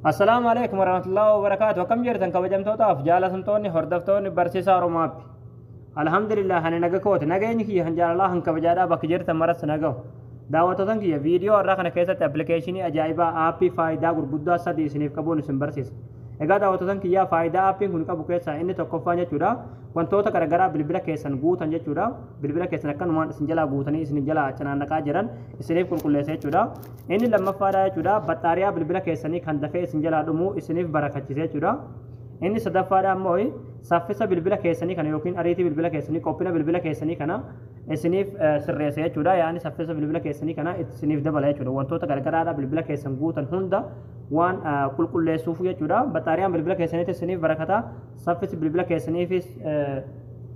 Assalaamu alaikum warahmatullahi wabarakaatu. Akkam jirtan kabajamtootaaf jaalatamtoonni hordoftoonni barsiisaa Oromaappi. Alhamdulillah, ani naga kooti. Nageenyi kiyya kan jaalalaa kan kabajaadhaa bakka jirtan maras nagahu. Daawwattoota kiyya, viidiyoo har'aa kana keessatti appilikeeshinii ajaa'ibaa, aappii faayidaa gurguddaa sadii isiniif qabuun isin barsiisa. Egaa daawwattoota kiyyaa, faayidaa aappiin kun qabu keessaa inni tokkoffaan jechuudha, wantoota garaagaraa bilbila keessan guutan jechuudha. Bilbila keessan akkanumaan isin jalaa guutanii isin jalaa canaannaqaa jiran isiniif qulqulleessa jechuudha. Inni lammaffaadha jechuudha, baxxaariyaa bilbila keessanii kan dafee isin jalaa dhumu isiniif barakachise jechuudha. Inni sadaffaadha ammoo saffisa bilbila keessanii kana yookiin ariitii bilbila keessanii, qophina bilbila keessanii kana isiniif sirreessa jechuudha. Yaani saffisa bilbila keessanii kana isiniif dabala jechuudha. Wantoota garagaraadha bilbila keessan guutan hunda waan qulqulleessuuf jechuudha. Baxxaariyaan bilbila keessaniitis isiniif barakata. Saffisi bilbila keessaniifis,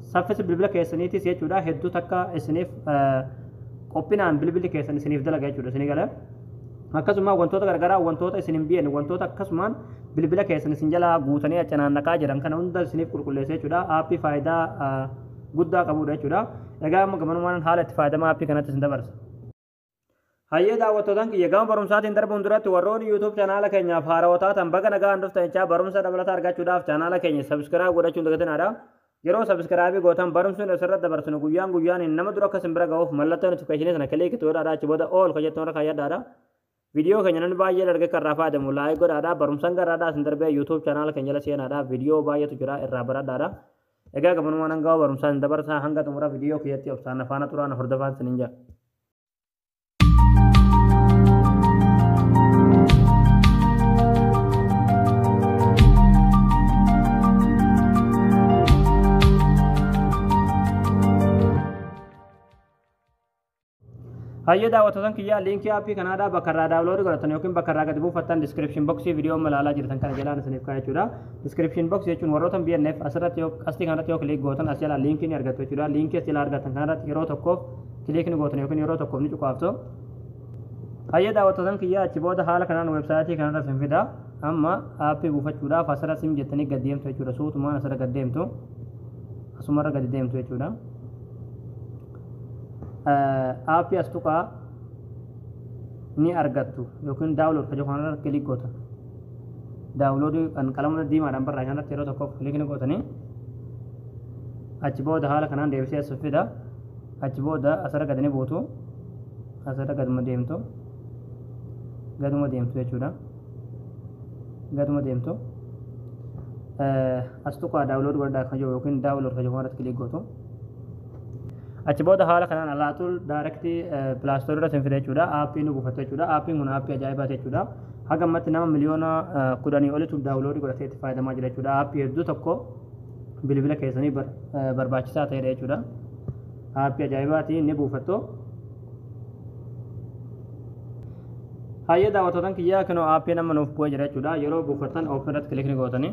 saffisi bilbila keessaniitis jechuudha, hedduu takka isiniif qophinaan bilbilli keessan isiniif dalaga jechuudha isinii galee. Akkasuma wantoota garagaraa, wantoota isin hin beekne, wantoota akkasumaan bilbila keessan isin jalaa guutanii canaannaqaa jiran kana hunda isiniif qulqulleessa jechuudha. Aappii faayidaa guddaa qabudha jechuudha. Egaa amma gamanumaan haala itti fayyadama aappii kanatti isin dabarsa. Hayyee daawwattootaan kiyya, gama barumsaatiin darbuun duratti warroonni YouTube chaanaala keenyaaf haarawaa taatan baga nagaan dhuftan jechaa, barumsa dabalataa argachuudhaaf chaanaala keenya subscribe godhachuun dagatinaadha. Yeroo subscribe gootan barumsuun asirratti dabarsinu guyyaan guyyaan nama dura akka isin bira ga'uuf mallattoo notification sana click godhaadha. Achi booda all ka jettu irra kaayyadhaadha. Viidiyoo keenya namni baay'een arge kan irraa fayyadamu like godhaadha. Barumsaan garaadhaa isin darbee YouTube chaanaala keenya jala seenaadha. Viidiyoo baay'eetu jira, irraa baradhaadha. Egaa gamanumaan hanga barumsaan isin dabarsaa, hanga xumura viidiyoo kiyyatti obsaan afaana turaan hordofaan isiniin jedha. Hayyee daawwattootaan kiyyaa, liinkii aappii kanaadhaa bakka irraa download godhatan yookiin bakka irraa gadi buufattan description box viidiyoo ilaalaa jirtan kana jalaan isiniif kaa'e jechuudha. Description box jechuun warroota BNF asirratti yoo asii kanarratti yoo click gootan as jalaa liinkii ni argattu jechuudha. Liinkii as jalaa argattan kanarratti yeroo tokkoof click ni gootan yookiin yeroo tokkoof ni cuqaaftu. Hayyee daawwattootaan kiyyaa, achi booda haala kanaan weebsaayitii kanarra isin fida. Amma aappii buufachuudhaaf asirra sim jettanii gad deemtu jechuudha. Suutumaan asirra gad deemtu. Asumarra gadi deemtu jechuudha. Aappii as tuqaa ni argattu yookiin download ka jedhu kanarra click gootan. Download kan qalama diimaadhaan barraa'e kanarratti yeroo tokkoof click ni gootanii, achi booda haala kanaan deebisee as fida. Achi booda asirra gadi ni buutu. Asirra gaduma deemtu. Gaduma deemtu jechuudha. Gaduma deemtu. As tuqaa download godhadhaa kan jiru yookiin download ka jedhu kanarratti click gootu. Achi booda haala kanaan alaatul direct Play Store irra isin fida jechuudha. Aappii nu buufattu jechuudha. Aappiin kun aappii ajaa'ibaati jechuudha. Haga ammatti nama miliyoona 10 olitu download godhatee itti fayyadamaa jira jechuudha. Aappii hedduu tokko bilbila keessanii barbaachisaa ta'edha jechuudha. Aappii ajaa'ibaati, ni buufattu. Hayyee daawwattootaan kiyyaa, kunoo aappiin amma nuuf bu'ee jira jechuudha. Yeroo buufattan open irratti click ni gootanii.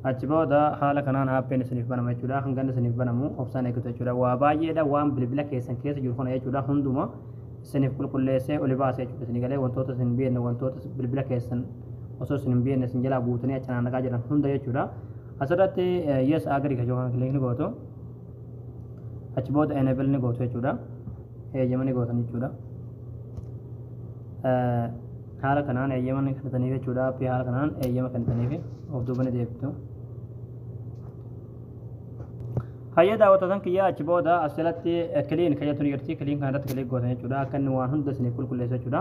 Achi booda haala kanaan aappiin isiniif banama jechuudha. Hanga inni isiniif banamu obsaan eeggatu jechuudha. Waa baay'eedha waan bilbila keessan keessa jiru kana jechuudha. Hunduma isiniif qulqulleessee oli baasa jechuudha. Isin galee wantoota isin hin beekne, wantoota bilbila keessan osoo isin hin beekne isin jalaa guutanii achi naannaqaa jiran hunda jechuudha. Asirratti yes, agree ka jedhu kana click ni gootu. Achi booda enable ni gootu jechuudha. Eeyyama ni gootan jechuudha. Haala kanaan eeyyama ni kennitaniif jechuudha. Aappii haala kanaan eeyyama kennitaniif of duuba ni deebitu. Hayyee daawwattootaan kiyyaa, achi booda as jalatti clean kan jettu ni jirti. Clean kana irratti click gootan jechuudha. Akka inni waan hunda isiniif qulqulleessu jechuudha.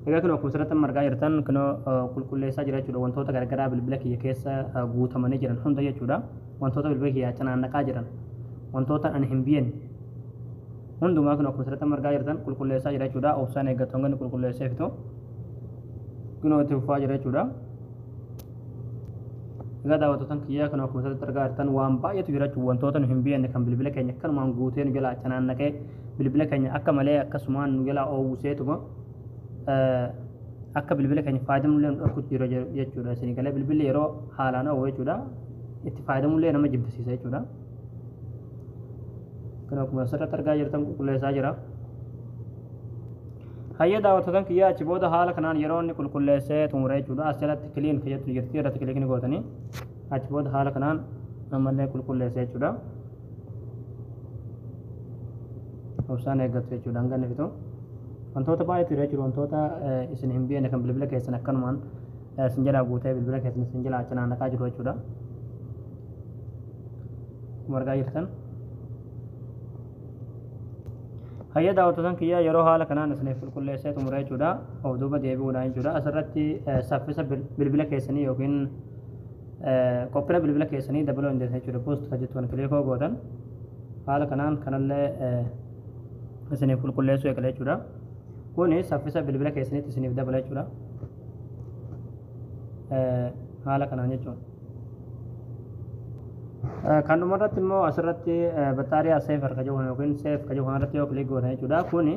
Egaa kun akkuma asirratti amma argaa jirtan kunoo qulqulleessaa jira jechuudha. Wantoota garagaraa bilbila kiyya keessa guutamanii jiran hunda jechuudha. Wantoota bilbila kiyya canaannaqaa jiran, wantoota ani hin beekne hundumaa kun akkuma asirratti amma argaa jirtan qulqulleessaa jira jechuudha. Obsaan eeggattu hanga inni qulqulleessee fixu. Kunoo itti fufaa jira jechuudha. Egaa daawwattootaan kiyyaa, kan akkuma asirratti argaa jirtan waan baay'eetu jira jechuudha. Wantoota nu hin beekne kan bilbila keenya akkanumaan guutee nu jalaa canaannaqee bilbila keenya akka malee akkasumaan nu jalaa oowwiseetuma akka bilbila keenya fayyadamullee nu dhorkutu jira jechuudha. Isinii galee, bilbilli yeroo haalaan oowwu jechuudha, itti fayyadamullee nama jibbisiisa jechuudha. Kun akkuma asirratti argaa jirtan qulqulleessaa jira. Hayyee daawwattootaan kiyyaa, achi booda haala kanaan yeroo inni qulqulleessee xumure jechuudha. As jalatti clean kan jettu jirti, irratti click ni gootanii, achi booda haala kanaan ammallee qulqulleessee jechuudha. Obsaan eeggattu jechuudha hanga inni fixu. Wantoota baay'eetu jira jechuudha. Wantoota isin hin beekne kan bilbila keessan akkanumaan isin jalaa guutee bilbila keessan isin jalaa cinaannaqaa jiru jechuudha. Akkuma argaa jirtan. Hayya, daawwattoota kiyyaa, yeroo haala kanaan isiniif qulqulleessee xumure jechuudha. Of duuba deebi'uudhaan jechuudha. Asirratti saffisa bilbila keessanii yookiin qophina bilbila keessanii dabaluu dandeessan jechuudha. Boost kan jettu kan click gootan haala kanaan kanallee isiniif qulqulleessuu eegala jechuudha. Kuni saffisa bilbila keessaniitti isiniif dabala jechuudha. Haala kanaan jechuudha. Kan dhumarratti immoo asirratti battery saver ka jedhu yookiin save ka jedhu kanarratti yoo click gootan jechuudha. Kuni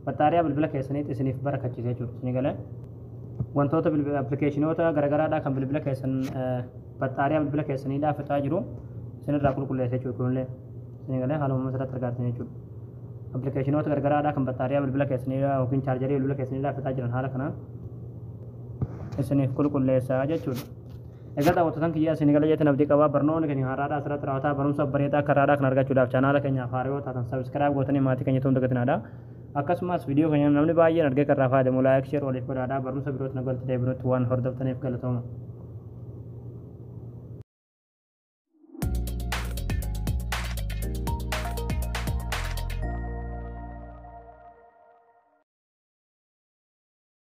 battaariyaa bilbila keessaniitti isiniif barakachiisa jechuudha. Isinii galee, wantoota appilikeeshinoota garagaraadhaa kan bilbila keessan battaariyaa bilbila keessaniidhaa fixaa jiru isinirraa qulqulleessa jechuudha. Kunillee isinii galee, haaluma asirratti argaatan jechuudha. Appilikeeshinoota garagaraadhaa kan battaariyaa bilbila keessaniidhaa yookiin chaarjarii bilbila keessaniidhaa fixaa jiran haala kanaan isiniif qulqulleessa jechuudha. Egaa daawwattoota kiyyaa, isin gala jeetan abdii qabaa. Barnoonni keenya har'aadhaa asirratti raawwataa. Barumsa bareedaa akka har'aadhaa kan argachuudhaaf chaanaala keenyaaf haaraa yoo taatan subscribe gootanii maatii keenya ta'uu hin dagatinaadha. Akkasumas viidiyoo keenya namni baay'een argee kan irraa fayyadamu like, share waliif godhaadha. Barumsa birootti na galti deebinutti waan hordoftaniif galatooma.